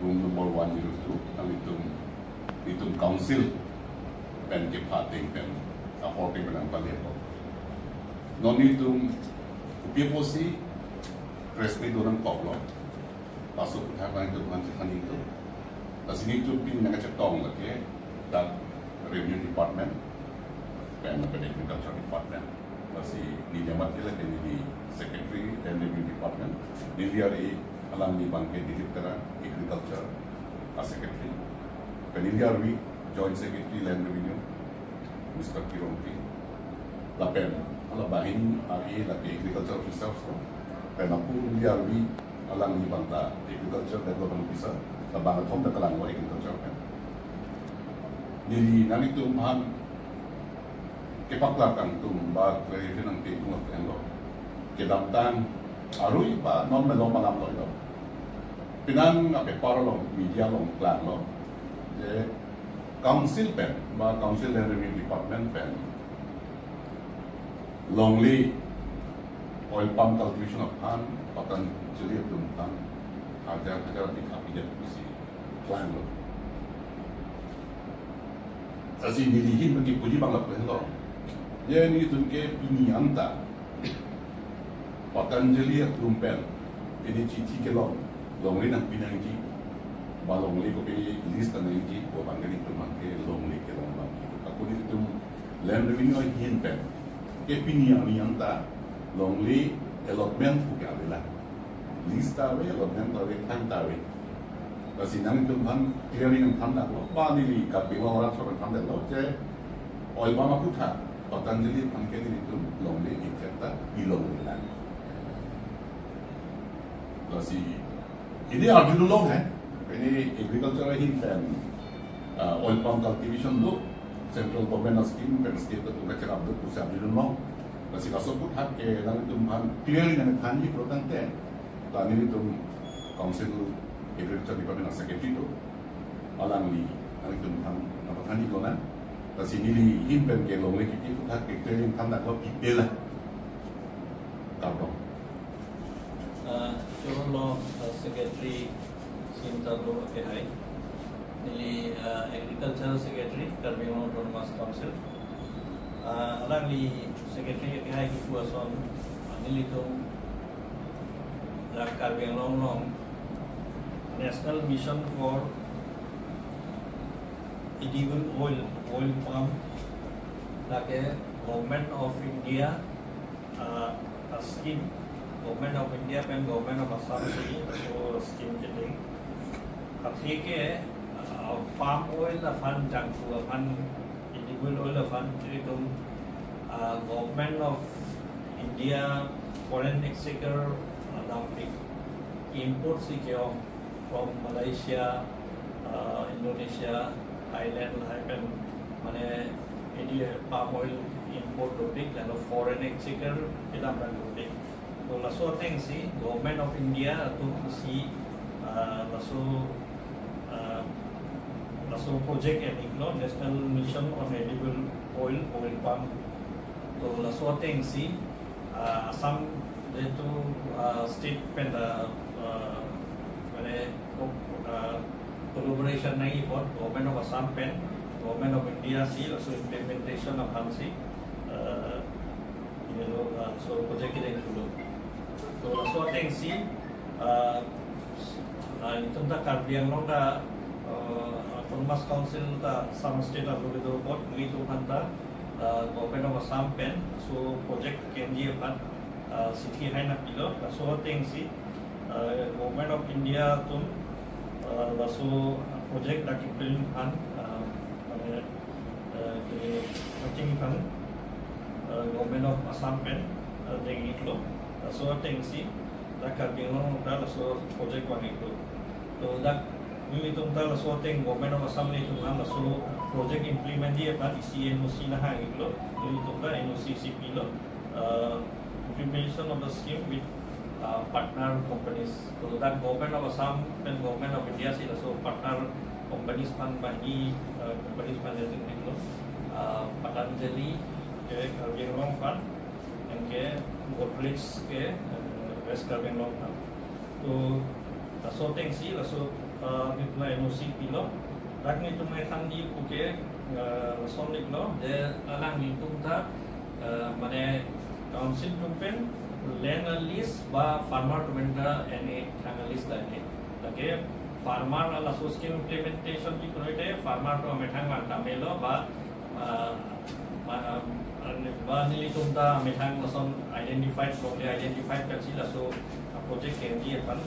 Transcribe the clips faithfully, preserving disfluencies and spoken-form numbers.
Room number one zero two, nanglitum, itum council pen kepha ateng pen, apor ateng pen nangpale ko. Non itum kopi apotsi press meet do nangkoklo. Laso aphuthak nanglitum aphan chethan ingtung. Lasi nelitum pini nangkachetong lake dak revenue department pen, pen agriculture department. Lasi neli amat ke lake neli secretary Land Revenue Department. Neli ari alangli abang ke Dilip Terang, agriculture a secretary. Pen neli arvi joint secretary Land Revenue, Mister Kirongpi. Lapen hala banghini ari lake agriculture officer so. Pen aphu neli arvi alangli abang ta agriculture development officer. Labang athom ta kelang lo agriculture pen. Neli nanglitum aphan kepaklar kangtung ba clarify nangpi tung lapen lo. Kedamtang arui ba non malom alam lo lo. Penang a-paper along, media along klanglo. Je council pen, ba council Land Revenue Department pen longle oil palm cultivation aphan Patanjali atum aphan hajar hajar abikha pidet pusi klanglo. Lasi neli ahin abang ke puji abang lapu henlo. Je nelitum ke pini anta Patanjali atum pen pini chithi kelong longle nangpi nangji, ba longle ko pini list nangji, ko abang ke nelitum abang ke longle kelong abang ke. Ako nelitum Land Revenue ahin pen ke pini arni anta longle allotment ko ke avelang. List ta ave, allotment ta ave, thang ta ave. Lasi nanglitum aphan clearly nangthan daklo, ba neli Karbi Anglong arat so nangthan daklo, je oil palm aphuthak Patanjali aphan ke nelitum longle ik ta pi longle lang. Lasi ili arjulong he, ini agriculture ahin pen, ah, oil palm cultivation do, central government a-scheme pen state atum kacherap do pusi arjulong. Lasi laso aphuthak ke nanglitum aphan clearly nangthanji pulo tangte, ta nelitum council agriculture department a-secretary do, alangli nanglitum aphan nangpathanji lonang. Lasi neli ahin pen ke longle kipi aphuthak ke clearly nangthan daklo, kipi la. Kardom. Ah, choro lo, ah, secretary Sinta lo ke hai. Neli, ah, agricultural secretary, Karbi Anglong Autonomous Council. Ah, alangli secretary ke hai kipu ason, ah, nelitum dak Karbi Anglong along National Mission for Edible Oil, Oil Palm, lake Government of India, ah, a-scheme, Government of India pen Government of Assam si laso scheme chedeng. Athe ke, ah, palm oil aphan, jangthu aphan, edible oil aphan, itum, ah, Government of India foreign exchequer, ah, dampik import si ke-ong from Malaysia, ah, Indonesia, Thailand lahai pen, mane, edi palm oil import dopik, lalu foreign exchequer kedam dopik. To laso ateng si Government of India atum si, ah, laso, ah, laso project en-iklo, National Mission on Edible Oil, Oil Palm. To laso ateng si, ah, Assam jehetu, ah, state pen, ah, ah, mane, co-, ah, collaboration nangji apot Government of Assam pen Government of India si laso implementation aphan si, ah, ilo, ah, laso project kedeng thulo. To laso ateng si, ah, ah, itum ta Karbi Anglong ta, ah, Autonomous Council ta Assam state along kedo apot nelitum aphan ta, ah, Government of Assam pen laso project kenji aphan, ah, chithi hai nangpilo. Laso ateng si, ah, Government of India atum, ah, laso project dak implement aphan, ah, mane, ah, ke coaching aphan, ah, Government of Assam pen, ah, deng-iklo. Laso ateng si dak Karbi Anglong ta laso project vang-iklo. To dak nelitum ta laso ateng Government of Assam nelitum aphan laso project implement ji aphan isi N O C nanghang-iklo. Nelitum ta N O C si pilo. Uh, implementation of the scheme with, uh, partner companies. To dak Government of Assam pen Government of India si laso partner companies aphan banghini, uh, companies aphan jeng-iklo. Uh, Patanjali ke Karbi Anglong aphan, anke Godrej ke, uh, West Karbi Anglong aphan. To Laso atengsi, laso, ah, nelitum N O C pilo. Dak nelitum ethan di puke, ah, lason iklo, de alanglitum ta, ah, mane council atum pen land a lease ba farmer atum pen ta N A thang a lease ta ne. Lake farmer a laso scheme implementation di proite farmer atum amethang vang ta melo ba, ah, ma-, ah, ba nelitum ta amethang lason identified, strongly identified pensi laso, ah, project kengji aphan,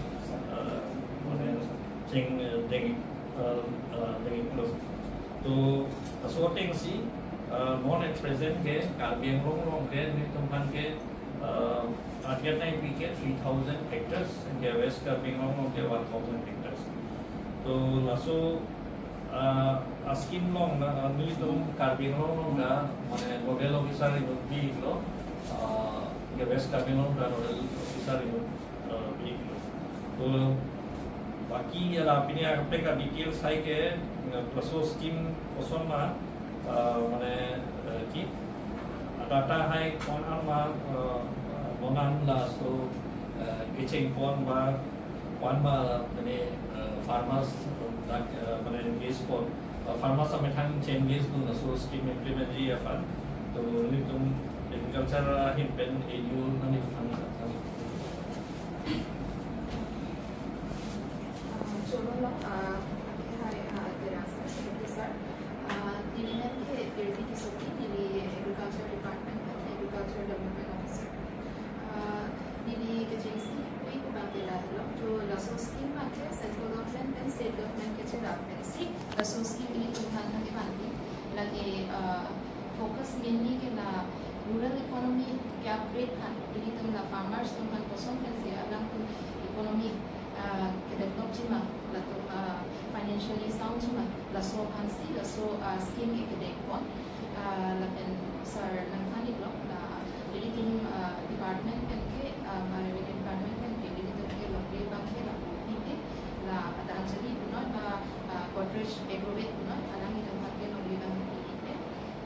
ah, mane cheng, eh, deng, eh, eh, deng close. To laso atengsi, eh, non at present ke Karbi Anglong along ke nelitum aphan ke, eh, target nangpi ke three thousand hectares, ke West Karbi Anglong along ke one thousand hectares. To laso, eh, a scheme along na, eh, nelitum Karbi Anglong along na, mane nodal officer inut pilo, eh, ke West Karbi Anglong na nodal officer inut, eh, pilo. To baki ya la pini akaprek a details hai ke, eh, laso scheme koson ma, eh, mane, eh, ki, adata hai ko-an ma, eh, non an laso, eh, kecheng pon ba, ko-an ma mane, eh, farmers, eh, dak, eh, mane engage pon, eh, farmers amethang che-engage dun laso scheme implement ji aphan. To nelitum agriculture ahin pen A D O nanglitum aphan. Ah, choro lo, ah, hai, ah, Terang sir, Secretary sir. Ah, neli nang ke Irvi Tissopi, neli Agriculture Department, Agriculture Development Officer. Ah, neli kechengsi pu-i pu abang ke lahelo, to laso scheme abang ke Central Government pen State Government kecherap pensi laso scheme ilitum aphan nangkevanpi. Lake, ah, focus mainly ke la rural economy ke-upgrade aphan, ilitum la farmers atum aphan koson pensi alangtum economy, ah, ke-develop ji ma, latum, ah, financially sound ji ma, laso aphansi laso, ah, scheme ke kedeng pon. Ah, lapen sir nangthan iklo, la ilitum, ah, department pen ke, ah, ma revenue department pen ke ilitum ke longle abang ke lapu pike, la Patanjali punoi ba, ah, Godrej Agrovet punoi, alanglitum aphan ke longle abang pike.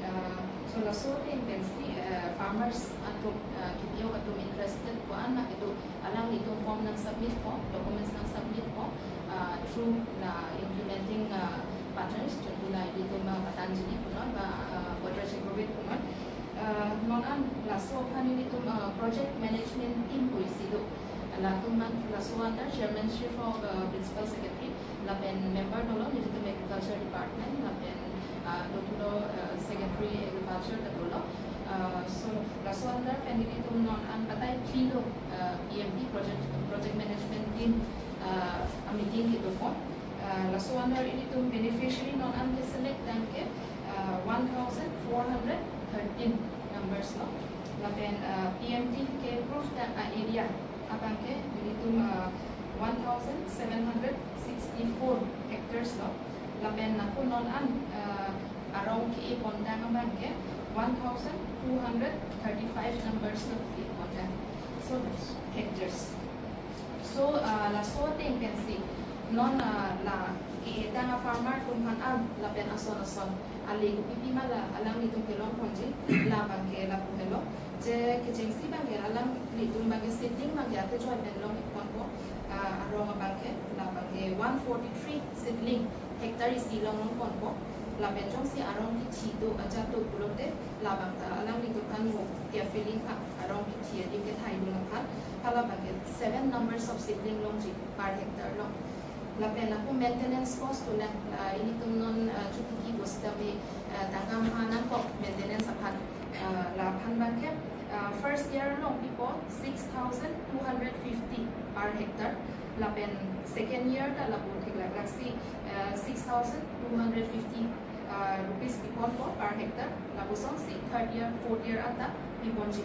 Ah, so laso ateng pensi, ah, farmers atum, ah, kipio atum interested ko-an ma kedo, alanglitum form nangsubmit po, documents nangsubmit po, ah, through la implementing, ah, partners, chuntu la ilitum, ah, Patanjali punoi ba, ah, Godrej Agrovet punoi. Ah, non an laso aphan ilitum, ah, project management team pu isi do. Latum an laso under chairmanship of, ah, principal secretary, lapen member dolo, nelitum agriculture department, lapen, ah, dothulo, ah, secretary agriculture ta dolo. Ah, so laso under pen nelitum non an batai phli lo, ah, P M T project, project management team, ah, a meeting kedo pon. Ah, laso under ilitum beneficiary non an ke select dam ke, ah, one thousand four hundred thirteen numbers lo. Lapen, ah, P M T ke approved dam a area abang ke nelitum, ah, one thousand seven hundred sixty-four hectares lo. Lapen ako non an, ah, arong ke-e pon dam abang ke one thousand two hundred thirty-five numbers lo ke-e pon dam. So, hectares. So, ah, laso ateng pensi non, ah, la ke-e dam a farmer atum aphan an lapen ason ason ale kopi pi ma la alanglitum kelong ponji, labang ke lapu helo. Je kechengsi abang ke alanglitum abang ke seedling abang ke ake joy pen long ponpo, ah, arong abang ke, labang ke one forty-three seedling hectare isi long long ponpo. Lapen jongsi arong kithi do ajat do pulote, labang ta alanglitum aphan mo carefully ha arong kithi adim kethai dun aphan, halabang ke seven numbers of seedling longji per hectare long. Lapen ako maintenance cost to lang, ah, ilitum non, ah, chotiki bo sitame, ah, tangka maha nangkok maintenance aphan, ah, la aphan abang ke, ah, first year along pipo six thousand two hundred fifty per hectare, lapen second year ta lapu theklak laksi, ah, six thousand two hundred fifty, ah, rupees piponpo per hectare, lapusonsi third year, fourth year anta piponji.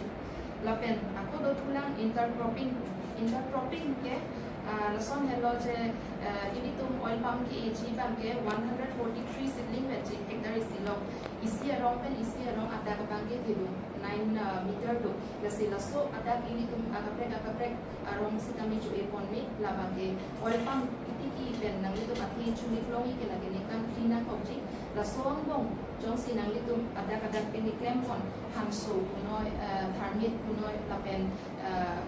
Lapen ako dothulang intercropping. Intercropping ke, ah, lason helo je, ah, ilitum oil palm ke-eji abang ke one hundred forty-three seedling veji hectare isi long. Isi arong pen isi arong adak abang ke kilo nine, ah, meter do. Lasi laso adak ilitum akaprek akaprek arong sitame cho-e ponme, labang ke oil palm kitiki pen nanglitum athe chunip longji ke lake ningkan phli nangkokji. Laso angbong jongsi nanglitum adak adak pen keklem pon, hangso punoi, eh, tharmit punoi, lapen, eh,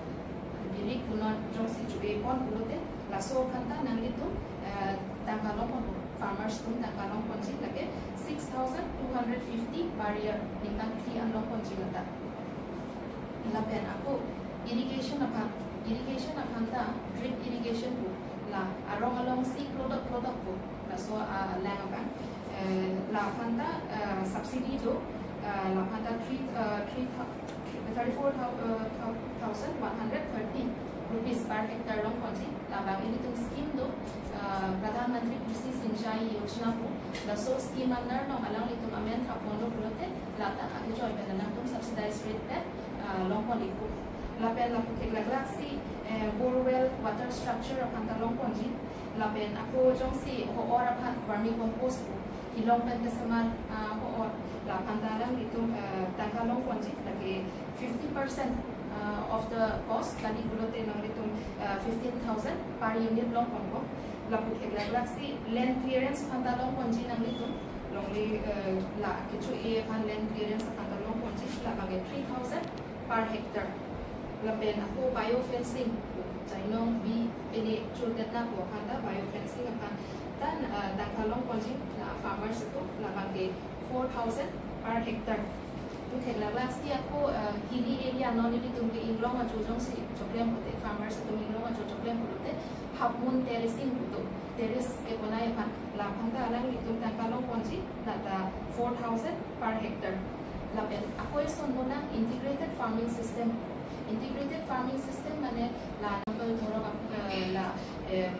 birik punoi, jongsi cho-e pon pulote, Laso aphanta nanglitum, eh, tangka longpon, farmers atum tangka longponji lake six thousand two hundred fifty per year, ningkan phli an longponji lata. Lapen ako irrigation aphan, irrigation aphanta drip irrigation pu, la arong alongsi plodok plodok pu, laso alang abang. Eh, la aphanta, eh, subsidy do, eh, la aphanta three, eh, three thou-, thirty-four thou-, eh, thou-, thousand one hundred thirty rupees per hectare longponji. Labang ilitum scheme do, eh, Pradhan Mantri Krishi Sinchai Yojana pu, laso scheme under along alanglitum amen thapon do pulote, lata akecho pen alangtum subsidized rate pen, eh, longpon ikpo. Lapen lapu theklak laksi, eh, borewell water structure aphanta longponji. Lapen ako jongsi ho-or aphan vermi compost pu, hilong pen kesemar, ah, ho-or, la aphanta alanglitum, eh, tangka longponji, lake fifty percent, ah, of the cost, kali pulote nanglitum, eh, fifteen thousand per unit longponpo. Lapu theklak laksi land clearance aphanta longponji nanglitum, longle, eh, la kecho-e aphan land clearance aphanta longponji, labang ke three thousand per hectare. Lapen ako biofencing, chainong bi pene chultet na ko aphanta biofencing aphanta, ah, tangka longponji, ah, farmers atum, labang ke four thousand per hectare. Pu theklak laksi ako, ah, hilly area non ilitum ke inglong ajo jongsi choklem pulote, farmers atum inglong ajo choklem pulote, half moon terracing pu do, terrace keponai aphan, la aphanta alanglitum tangka longponji, lata four thousand per hectare. Lapen ako eson bonang integrated farming system. Integrated farming system mane la number borok ap-, eh, la, em,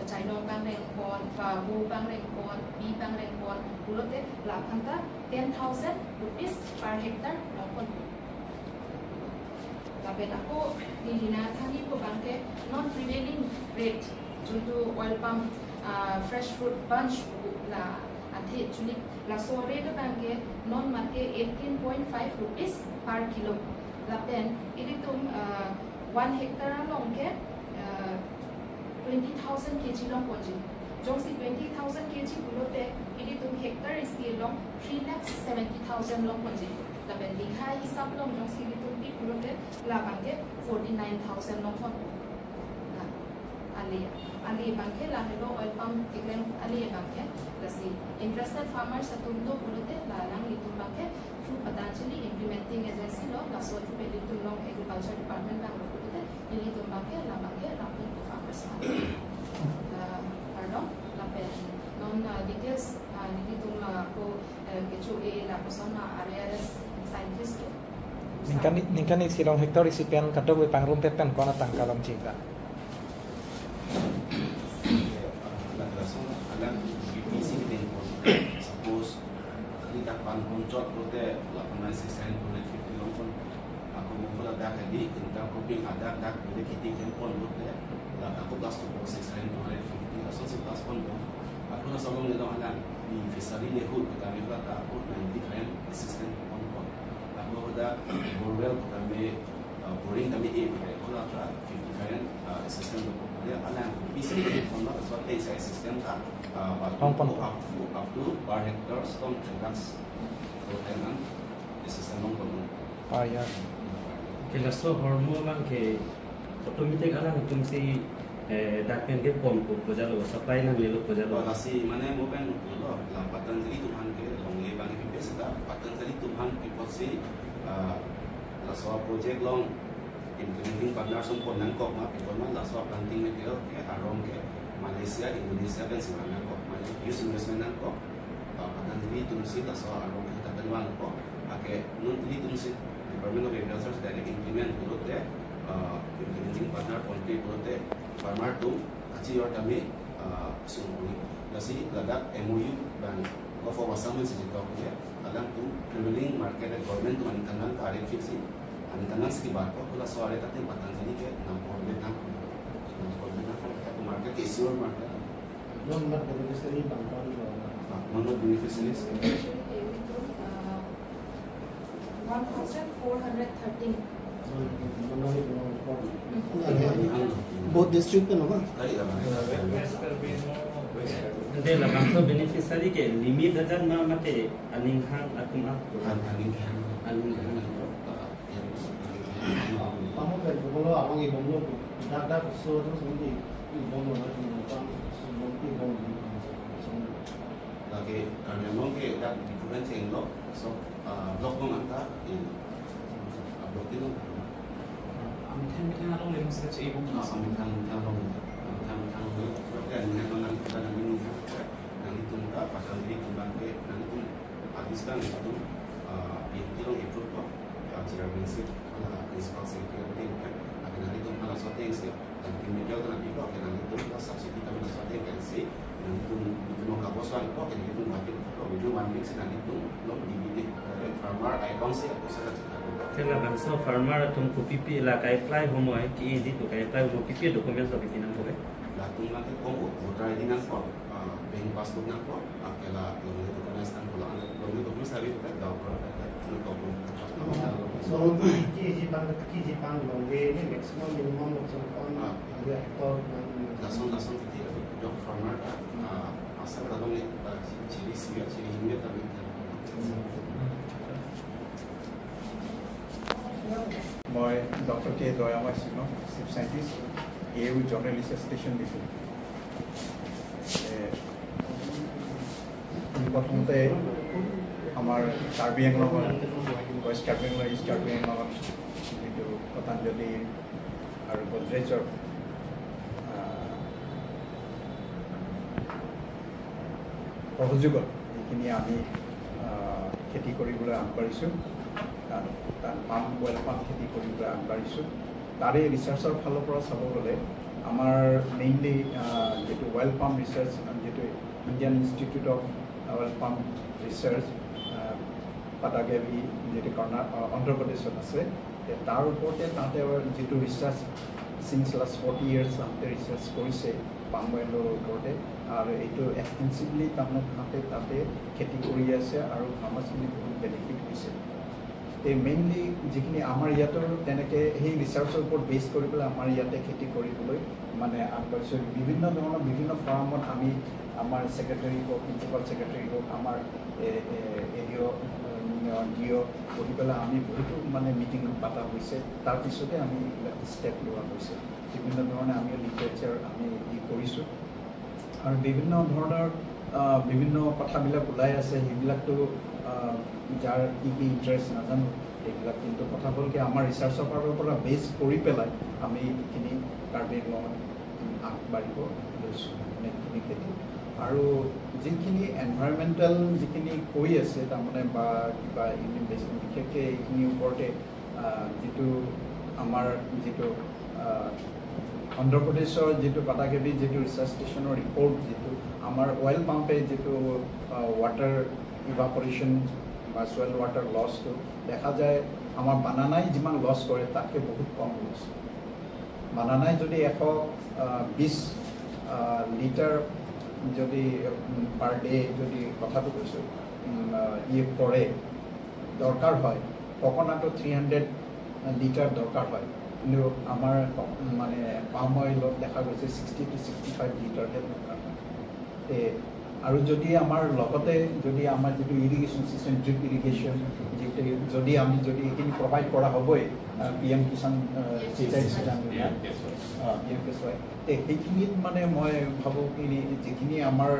chainong pangrengpon, ba vo pangrengpon, bi pangrengpon pulote, la aphanta ten thousand rupees per hectare longpon. Lapen ako neli nangthanji pu abang ke non prevailing rate, juntu oil palm, ah, fresh fruit bunch pu la athe chuli, laso rate abang ke non mate eighteen point five rupees per kilo. Lapen ilitum, ah, one hectare along ke, ah, twenty thousand K G longponji. Jongsi twenty thousand K G pulote, ilitum hectare isi along three lakh seventy thousand longponji. Lapen bigha hisap along jongsi ilitum pi pulote, labang ke forty nine thousand longpon. Na, ali, ali abang ke lahelo oil palm keklem ali abang ke, lasi interested farmers atum do pulote, la alanglitum abang ke through Patanjali Implementing Agency lo, laso through pen ilitum along Agriculture Department abang lo pulote, ilitum abang ke, labang ke, lapen ko farmers abang. Ah, pardon, lapen non, ah, details, ah, ilitum, ah, ko, eh, kecho-e lapuson, ah, R A R S scientist ke. Ningkan, ningkan isi along hectare isi pen kadokave pangrumpet pen ko-an atangka longji ta? Lapuson alang B P C ke dengpon. Suppose, kali dak pan pon chot pulote, lapuson six thousand two hundred fifty longpon. Ako mo pula dak hadi, intercropping adak dak bede kheti dengpon pulote, la ako plus to six thousand two hundred fifty, lasonsi plus ponpo. Ako laso along nelo alang, di fishery nehul kami pula ta ako ninety thousand assistance ponpo. Ako dak borewell kami, uh, boring kami e, ako la ta fifty thousand, uh, assistance ponpo. Dia alang, bisa ponpo, so te sa assistance ta, uh, up to, Longpon. Up to, up to per hectare stone three lakhs. So, then, uh, assistance longpon. Ah, ya. Ke laso hormu abang ke automatic alangtumsi, eh, dak pen ke ponpo pu jalo, supply nanglelo pu jalo. Oh, lasi mane mo pen lo, la Patanjali atum aphan ke longle abang ke seta Patanjali atum aphan pi apotsi, ah, laso project along implementing partner ason pon nangkok ma, pi apot ma laso planting material ke arong ke Malaysia, Indonesia pensi van nangkok, mane huge investment nangkok. Ah, Patanjali atumsi laso arong ke ta pen vanpo. Lake non ilitumsi Department of Agriculture direct implement pulote, ah, implementing partner ponpe pulote, farmer atum kachijor tame, ah, sungkuri. Lasi ladak M O U abang Gulf of Assam si jitok ke, alangtum prevailing market rate government atum aningkanvang ka rate fix si, aningkanvang si kibar ko, laso rate atum Patanjali ke nangpon le nang, nangpon le nang, market ke sure market. Non mat beneficiary abang ko-an lo? Ah, non mat beneficiaries. Actually, eh, we took, uh, one thousand four hundred thirteen. Non, non, non, non, non. Both district pen lo ba? Kali lah, Bang. Ante labangso beneficiary ke limit ajan ma mate aning hang atum a? An-, aning hang. Aning hang. Ah, ya. Kamu kan kalau abang ibang lo, dak dak so terus nanti. Lake Karbi Anglong ke dak Diphu pen chenglo, so, ah, block along anta in, ah, block along. Amethang amethang along le masa che ibong. Ah, amethang amethang along, amethang amethang along. Block ke amethang along nang kita nang minum. Nanglitum ta Pathanchari kembang ke nanglitum hadis kan itu, ah, P M T along approve ko, ah, chairman si, ah, principal secretary kan, akan nanglitum halaso ateng si, dan tim media kan nanti ko, akan nanglitum ta subsidy kami halaso ateng kan si, nanglitum itu mau kabos wan ko, akan nanglitum wajib ko, itu one week si nanglitum lo D B T, dan farmer icon si aku sudah cerita ko. Kala bangso farmer atum kopi-pi la kai-apply homoi, ki-indi tu kai-apply homoi, kopi-pi documents lo bipi nangpo ke? Latum lake kong u, voter I D nangpo, ah, bank passbook nangpo, ah, kala longle documents nangpo, longle documents tadi kita gaon pro, kita nangpo. So, ki ji bang, ki ji bang longle ni maximum minimum lo so kon, Ah. Ada hektar, Lason, lason titi, jok farmer ta, ah, asal ta longle, ah, chili simi, chili himia ta. মই doctor K Dayamay Singh, chief scientist, A U general research station Diphu. এ, প্ৰথমতে আমাৰ কাৰ্বি আংলঙৰ, west Karbi Anglong, east Karbi আংলঙৰ যিটো পতঞ্জলি আৰু গোদৰেজৰ, আহ, সহযোগত যিখিনি আমি, আহ, খেতি কৰিবলৈ আগবাঢ়িছোঁ, তাত, তাত পাম, অইল পাম খেতি কৰিবলৈ আগবাঢ়িছোঁ। তাৰে ৰিচাৰ্চৰ ফালৰ পৰা চাব গ'লে আমাৰ মেইনলি, আহ, যিটো অইল পাম ৰিচাৰ্চ, যিটো Indian institute of oil palm research, আহ, পাটাগেভি, যিটো কৰ্ণা-, আহ, অন্ধ্ৰপ্ৰদেশত আছে, তে তাৰ ওপৰতে তাতে যিটো research, signs last forty years তাতে ৰিচাৰ্চ কৰিছে পাম অইলৰ ওপৰতে, আৰু এইটো এক্সটেনচিভলি তাৰমানে তাতে, তাতে খেতি কৰি আছে আৰু ফাৰ্মাৰ্ছখিনি বহুত বেনিফিট হৈছে। তে মেইনলি যিখিনি আমাৰ ইয়াতো তেনেকে সেই ৰিচাৰ্চৰ ওপৰত বেছ কৰি পেলাই আমাৰ ইয়াতে খেতি কৰিবলৈ মানে আগবাঢ়িছোঁ। বিভিন্ন ধৰণৰ বিভিন্ন ফাৰ্মত আমি আমাৰ ছেক্ৰেটাৰী হওক, প্ৰিন্সিপাল ছেক্ৰেটাৰী হওক, আমাৰ এ, এ, এ ডি অ', উম, ডি অ' বহি পেলাই আমি বহুতো মানে মিটিং পতা হৈছে। তাৰ পিছতে আমি এইবিলাক ষ্টেপ লোৱা হৈছে। বিভিন্ন ধৰণে আমি লিটাৰেচাৰ আমি ই কৰিছোঁ আৰু বিভিন্ন ধৰণৰ, আহ, বিভিন্ন কথাবিলাক ওলাই আছে। সেইবিলাকতো, আহ, যাৰ কি কি ইণ্টাৰেষ্ট নাজানো, এইবিলাক। কিন্তু কথা হ'ল কি, আমাৰ ৰিচাৰ্চৰ ফালৰ পৰা বেছ কৰি পেলাই আমি এইখিনি কাৰ্বি আংলঙত আগবাঢ়িব লৈছোঁ, মানে, এইখিনি খেতি। আৰু যিখিনি এনভাইৰনমেণ্টেল যিখিনি কৈ আছে, তাৰমানে, বা কিবা ইনভেষ্টমেণ্ট, বিশেষকৈ এইখিনিৰ ওপৰতে, আহ, যিটো আমাৰ যিটো, আহ, অন্ধ্ৰপ্ৰদেশৰ যিটো পাটাগেভি যিটো ৰিচাৰ্চ ষ্টেচনৰ ৰিপৰ্ট, যিটো আমাৰ অইল পাম্পে যিটো, আহ, ৱাটাৰ ইভাপৰেশ্যন বা ছইল ৱাটাৰ লছটো দেখা যায়, আমাৰ বানানাই যিমান লছ কৰে, তাতকৈ বহুত কম লছ। বানানাই যদি এশ, আহ, বিছ, আহ, লিটাৰ যদি, উম, পাৰ ডে যদি কথাটো কৈছোঁ, উম, আহ, ইয়ে কৰে, দৰকাৰ হয়, ককনাটো থ্ৰী হাণ্ড্ৰেড লিটাৰ দৰকাৰ হয়, কিন্তু আমাৰ, উম, মানে, পাম অইলত দেখা গৈছে ছিক্সটি টু ছিক্সটি ফাইভ লিটাৰহে দৰকাৰ হয়। তে, আৰু যদি আমাৰ লগতে যদি আমাৰ যিটো ইৰিগেশ্যন ছিষ্টেম, ড্ৰিপ ইৰিগেশ্যন, যিটো যদি আমি যদি এইখিনি প্ৰভাইড কৰা হ'বই, আহ, পি এম কিষাণ, আহ, সিঞ্চাই Yojana, P M K Y. আহ, পি এম কে ৱাই, তে সেইখিনিত মানে মই ভাবোঁ কি যিখিনি আমাৰ,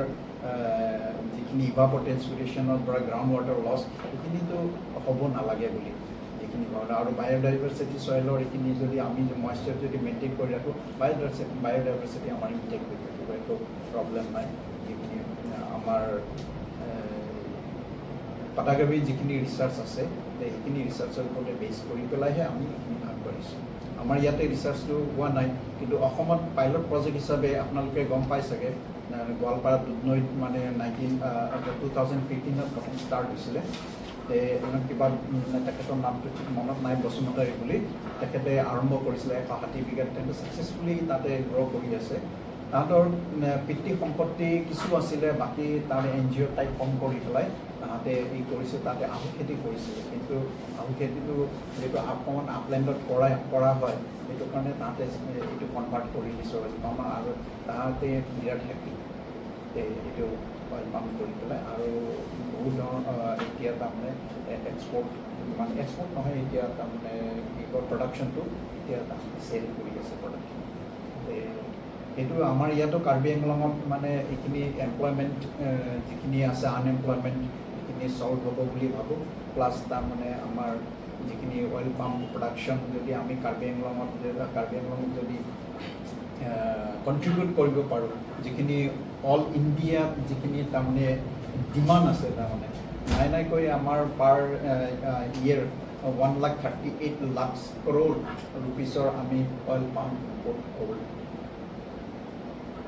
আহ, যিখিনি ইভাপ'ৰেশ্যনৰ পৰা গ্ৰাউণ্ড ৱাটাৰ লছ, সেইখিনিতো হ'ব নালাগে বুলি যিখিনি ভাবোঁ। আৰু বায়'ডাইভাৰ্চিটি ছইলৰ এইখিনি যদি আমি মইশ্চাৰ যদি মেইনটেইন কৰি ৰাখোঁ, বায়'ডাইভাৰ্চিটি, বায়'ডাইভাৰ্চিটি আমাৰ ইনটেক্ট হৈ থাকিব, একো প্ৰব্লেম নাই। যিখিনি, আহ, আমাৰ, আহ, পাটাগেভি যিখিনি ৰিচাৰ্চ আছে, তে সেইখিনি ৰিচাৰ্চৰ ওপৰতে বেছ কৰি পেলাইহে আমি এইখিনি আগবাঢ়িছোঁ। আমাৰ ইয়াতে ৰিচাৰ্চটো হোৱা নাই, কিন্তু অসমত পাইলট প্ৰজেক্ট হিচাপে আপোনালোকে গম পাই চাগে, আহ, গোৱালপাৰা দুধনৈত মানে নাইনটিন, আহ, টু থাউজেণ্ড ফিফটিনত প্ৰথম ষ্টাৰ্ট হৈছিলে। তে, মানে, কিবা, উম, তেখেতৰ নামটো ঠিক মনত নাই, বসুমতাৰী বুলি। তেখেতে আৰম্ভ কৰিছিলে এশ ষাঠি বিঘাত, তেন্তে ছাকচেছফুলি তাতে গ্ৰ' কৰি আছে। তাহাঁতৰ, উম, পিতৃ সম্পত্তি কিছু আছিলে, বাকী তাৰ এন জি অ' টাইপ ফৰ্ম কৰি পেলাই তাহাঁতে ই কৰিছে, তাতে আহু খেতি কৰিছিলে। কিন্তু আহু খেতিটো যিহেতু অকণমান আপলেণ্ডত কৰা, কৰা হয়, সেইটো কাৰণে তাহাঁতে এইটো কনভাৰ্ট কৰি দিছে অইল পাম, আৰু তাহাঁতে বিৰাট হেপী। তে এইটো অইল পাম কৰি পেলাই। আৰু বহুত ধৰণৰ, আহ, এতিয়া তাৰমানে এ-, এক্সপৰ্ট, মানে, এক্সপৰ্ট নহয়, এতিয়া তাৰমানে কি কয়, প্ৰডাকশ্যনটো এতিয়া তাৰমানে চেল কৰি আছে প্ৰডাকশ্যন। তে সেইটো আমাৰ ইয়াতো কাৰ্বি আংলঙত মানে এইখিনি এমপ্লয়মেণ্ট যিখিনি আছে, আনএমপ্লয়মেণ্ট এইখিনি ছল্ভ হ'ব বুলি ভাবোঁ। প্লাছ তাৰমানে আমাৰ যিখিনি অইল পাম প্ৰডাকশ্যন যদি আমি কাৰ্বি আংলঙত যদি, কাৰ্বি আংলঙত যদি কণ্ট্ৰিবিউট কৰিব পাৰোঁ, যিখিনি অল ইণ্ডিয়াত যিখিনি তাৰমানে ডিমাণ্ড আছে, তাৰমানে নাই নাইকৈ আমাৰ per year one lakh thirty eight lakh crore ৰুপিজৰ আমি অইল পাম ইম্পৰ্ট কৰোঁ।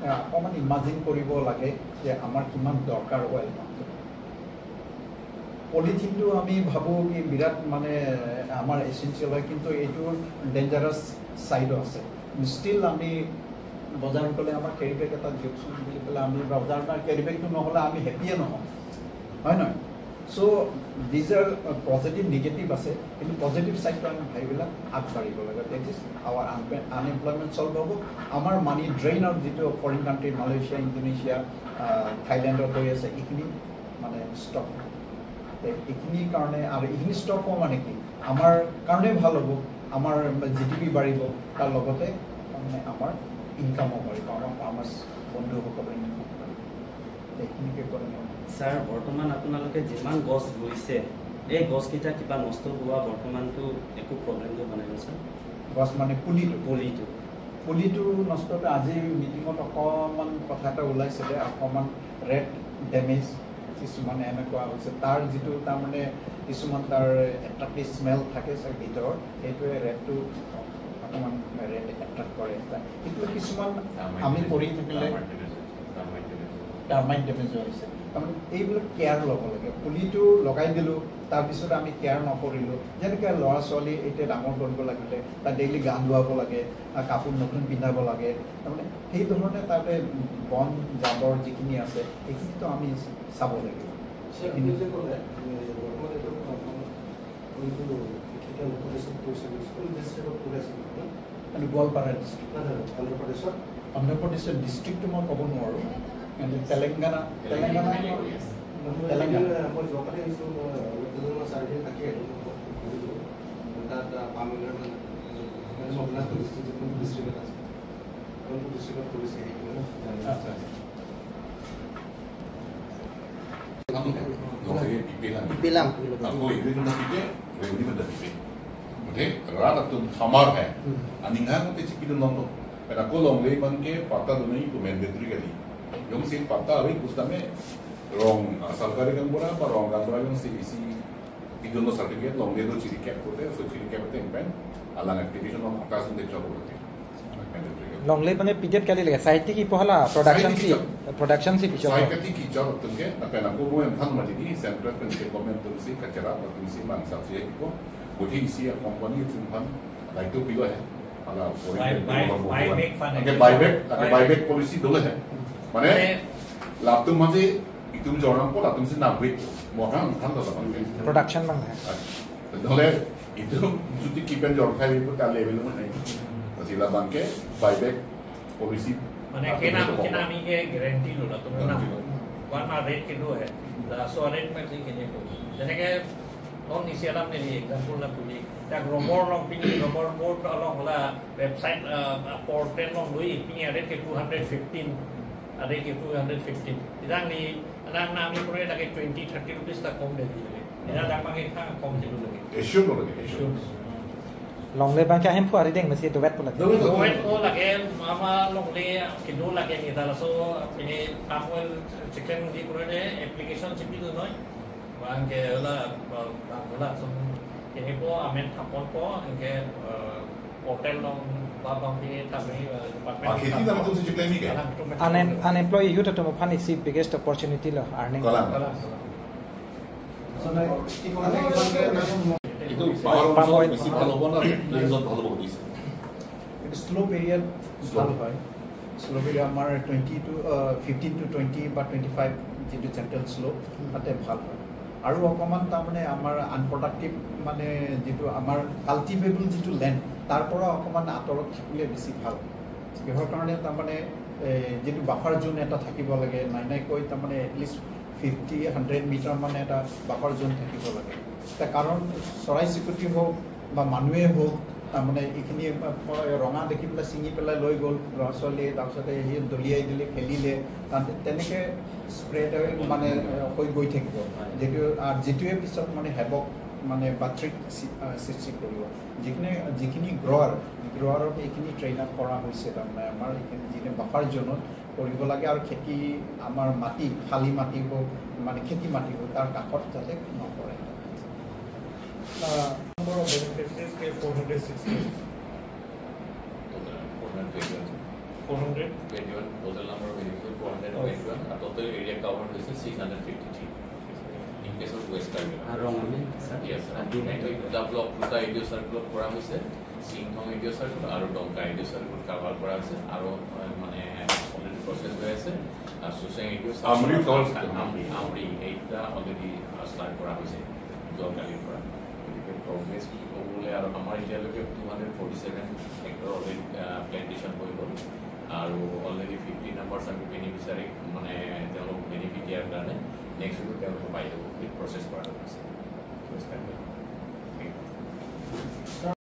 এ, অকণমান ইমাজিন কৰিব লাগে যে আমাৰ কিমান দৰকাৰ অইল পামটো। পলিথিনটো আমি ভাবোঁ কি বিৰাট মানে আমাৰ এচেনচিয়েল হয়, কিন্তু এইটোৰ ডেঞ্জাৰাছ ছাইডো আছে। ষ্টিল আমি বজাৰত গ'লে আমাৰ কেৰী বেগ এটা দিয়কচোন বুলি পেলাই আমি বজাৰত কেৰী বেগটো নহ'লে আমি হেপিয়ে নহওঁ, হয় নহয়? চ' দিজ আৰ পজিটিভ, নিগেটিভ আছে, কিন্তু পজিটিভ ছাইডটো আমি ভাবিবিলাক আগবাঢ়িব লাগে। That is our unemployment solve হ'ব, আমাৰ মানি ড্ৰেইন আউট যিটো ফৰেইন কাণ্ট্ৰি, মালয়েছিয়া, ইণ্ডোনেছিয়া, আহ, থাইলেণ্ডত হৈ আছে, এইখিনি মানে ষ্টপ হ'ব। তে এইখিনিৰ কাৰণে, আৰু এইখিনি ষ্টপ হোৱা মানে কি, আমাৰ কাৰণে ভাল হ'ব, আমাৰ জি ডি পি বাঢ়িব, তাৰ লগতে মানে আমাৰ ইনকামো বাঢ়িব, আমাৰ ফাৰ্মাৰ্ছ বন্ধুসকলৰ ইনকাম বাঢ়িব। তে এইখিনিকে ক'লে মই ছাৰ, বৰ্তমান আপোনালোকে যিমান গছ ৰুইছে, এই গছকেইটা কিবা নষ্ট হোৱা বৰ্তমানতো একো প্ৰব্লেমটো হোৱা নাই ন ছাৰ? গছ মানে পুলিটো? পুলিটো। পুলিটো নষ্ট হোৱা, আজি মিটিঙত অকণমান কথা এটা ওলাইছিলে, অকণমান ৰেট ডেমেজ কিছুমানে এনেকুৱা হৈছে। তাৰ যিটো তাৰমানে কিছুমান তাৰ এট্ৰেক্টিভ স্মেল থাকে চাগে ভিতৰত, সেইটোৱে ৰেটটো অকণমান ৰেট এট্ৰেক্ট কৰে। সেইটো কিছুমান আমি কৰি থাকিলে টাৰ্মাইট ডেমেজ হৈছে। টাৰ্মাইট ডেমেজ হৈছে। তাৰমানে এইবিলাক কেয়াৰ ল'ব লাগে। পুলিটো লগাই দিলোঁ, তাৰপিছত আমি কেয়াৰ নকৰিলোঁ। যেনেকে ল'ৰা ছোৱালী এতিয়া ডাঙৰ কৰিব লাগিলে, তাক ডেইলি গা ধুৱাব লাগে, আ, কাপোৰ নতুন পিন্ধাব লাগে। তাৰমানে সেই ধৰণে তাতে বন জাবৰ যিখিনি আছে, সেইখিনিতো আমি চাব লাগিব। ছাৰ, আপুনি যে ক'লে, এ, বৰ্তমান এইটো, আ, কোনটো, কেতিয়া নতুন ৰিচেণ্ট কৰিছে, কোন ডিষ্ট্ৰিক্টত কৰি আছে বৰ্তমান? মানে গোৱালপাৰা ডিষ্ট্ৰিক্ট। নহয়, নহয়, অন্ধ্ৰপ্ৰদেশত? অন্ধ্ৰপ্ৰদেশৰ ডিষ্ট্ৰিক্টটো মই ক'ব নোৱাৰোঁ, কিন্তু তেলেংগানা, তেলেংগানা, তেলেংগানা। মই যোৱাকালি আহিছোঁ, মই অলপ দিনৰ চাৰিদিন থাকি আহিলোঁ। তাত, আ, পাম অইলৰ মানে, মানে মই আপোনাক ডিষ্ট্ৰিক্ট, কোনটো ডিষ্ট্ৰিক্টত আছে? কোনটো ডিষ্ট্ৰিক্টত কৰিছে সেইটো মানে জানিব। আচ্ছা, আচ্ছা। Bilang. Bilang. Ako, hindi mo nakikita. Hindi mo nakikita. Okay? Rat atum thamar hai. Hmm. Aning hang te chiki dun nong. Pero ako Longlei abang ke patta dunji pu mandatory kali. Jongsi patta ave, us time rong, ah, sarkari gaonbura, pa rong gaonbura jongsi isi pidunlo certificate, Longlei do chiri kep kote, so chiri kep kote pen, alang activation along patta ason te chok kote. Mandatory kali. Longlei abang ke pidet kali lagi, site kepi hala, production si, site kepi chok. Production si pi chok. Site kepi chok atum ke, lapen ako mo yang than mati di, central pen state government atum si, kachara atum si, bangsa si, ko, budi isi company atum aphan, like to pilo hai, hala, foreign buy, buy, buy back fund. Okay, buy back, okay, buy back policy dolo hai. Mane, latum mati, itum jornam ko, latum si nabit, mo kan, kan dolo abang ke. Production abang hai. Dole, itum juti kipen jor khai, itum kali level mo nai. Pasi labang ke, buy back policy. Mane, kena, kena ami ke guarantee lo, latum na. Guarantee lo. Kua ma rate kedo hai. Laso rate ma si kene ko. Jene ke, non isi alam neli example na puli. Dak rubber along pini, rubber board along la website, ah, portal along lui, pini rate ke two hundred fifteen. Rate ke two hundred fifteen. Idang ni, anak na ami pura lagi twenty, thirty rupees ta kom de di lagi. Ina dak abang ke tha kom de lagi. Issue lo lagi, issue. Issue. Longlei abang ke ahemphu arideng masi duvet pu lagi. Duvet, duvet. Duvet ko lagi, ama Longlei kedo lagi ni ta laso, pini tamu chicken di pura de application chipi tu noi. Abang ke la, abang la sum kini po amen thapon po, anke, eh, hotel along ba abang pini tami, eh, department. Ah, kheti atum si chiklemi ke? Alang atum. Unem-, unemployed youth atum aphan isi biggest opportunity lo earning. Kalang. Kalang, kalang. Itu পাহাৰৰ অঞ্চলত বেছি ভাল হ'ব না প্লেইনত ভাল হ'ব সুধিছে? এইটো শ্লোপ এৰিয়াত ভাল হয়। শ্লোপ এৰিয়া আমাৰ টুৱেণ্টি টু, আহ, ফিফটিন টু টুৱেণ্টি বা টুৱেণ্টি ফাইভ যিটো জেণ্টেল শ্লোপ, তাতে ভাল হয়। আৰু অকণমান তাৰমানে আমাৰ আনপ্ৰডাক্টিভ মানে যিটো আমাৰ কাল্টিভেবল যিটো লেণ্ড, তাৰ পৰা অকণমান আঁতৰত থাকিলে বেছি ভাল। কিহৰ কাৰণে তাৰমানে, এ, যিটো বাফাৰ জ'ন এটা থাকিব লাগে, নাই নাই কৈ তাৰমানে এটলিষ্ট ফিফটি, হাণ্ড্ৰেড মিটাৰ মানে এটা বাফাৰ জ'ন থাকিব লাগে। এতিয়া কাৰণ চৰাই চিৰিকটি হওক বা মানুহে হওক, তাৰমানে এইখিনি, আহ, ৰঙা দেখি পেলাই ছিঙি পেলাই লৈ গ'ল ল'ৰা ছোৱালীয়ে, তাৰপিছতে সেই দলিয়াই দিলে, খেলিলে, তাতে তেনেকে স্প্ৰেড হৈ মানে, আহ, হৈ গৈ থাকিব। যিটো, আৰু যিটোৱে পিছত মানে হেভক মানে বাতৰিক সৃ-, আহ, সৃষ্টি কৰিব। যিখিনি, যিখিনি গ্ৰৱাৰ, গ্ৰৱাৰক এইখিনি ট্ৰেইন আপ কৰা হৈছে, তাৰমানে আমাৰ এইখিনি যিখিনি বাফাৰ জ'নত কৰিব লাগে আৰু খেতি, আমাৰ মাটি, খালী মাটি হওক, মানে খেতি মাটি হওক, তাৰ কাষত যাতে নকৰে। Uh, number of beneficiaries ke four hundred sixty. Total four hundred twenty-one. Four hundred? Twenty-one, total number of beneficiaries four hundred twenty-one, আৰু total area covered হৈছে six hundred fifty-three. In case of West Karbi Anglong. আৰু Rongali, sir? Yes, sir। এইটো দুটা ব্লক, দুটা A D অ' চাৰ্কলত কৰা হৈছে, চিংথং এ ডি অ' চাৰ্কল আৰু ডংকা এ ডি অ' চাৰ্কলত কাভাৰ কৰা হৈছে, আৰু, আহ, মানে অলৰেডি প্ৰচেছ হৈ আছে। আৰু চুচেং এ ডি অ' চাৰ্কল, আমৰি কল আমৰি, আমৰি এইকেইটা অলৰেডি, আহ, ষ্টাৰ্ট কৰা হৈছে যোৱাকালিৰ পৰা। গতিকে প্ৰগ্ৰেছ বুলি ক'ব গ'লে আৰু আমাৰ এতিয়ালৈকে two hundred forty seven hectare already, আহ, প্লেণ্টেশ্যন হৈ গ'ল আৰু অলৰেডি ফিফটি নাম্বাৰ্ছ আমি বেনিফিচিয়াৰী মানে তেওঁলোকক বেনিফিট দিয়াৰ কাৰণে নেক্সট উইকত তেওঁলোকে পাই যাব বুলি প্ৰচেছ কৰা হৈছে।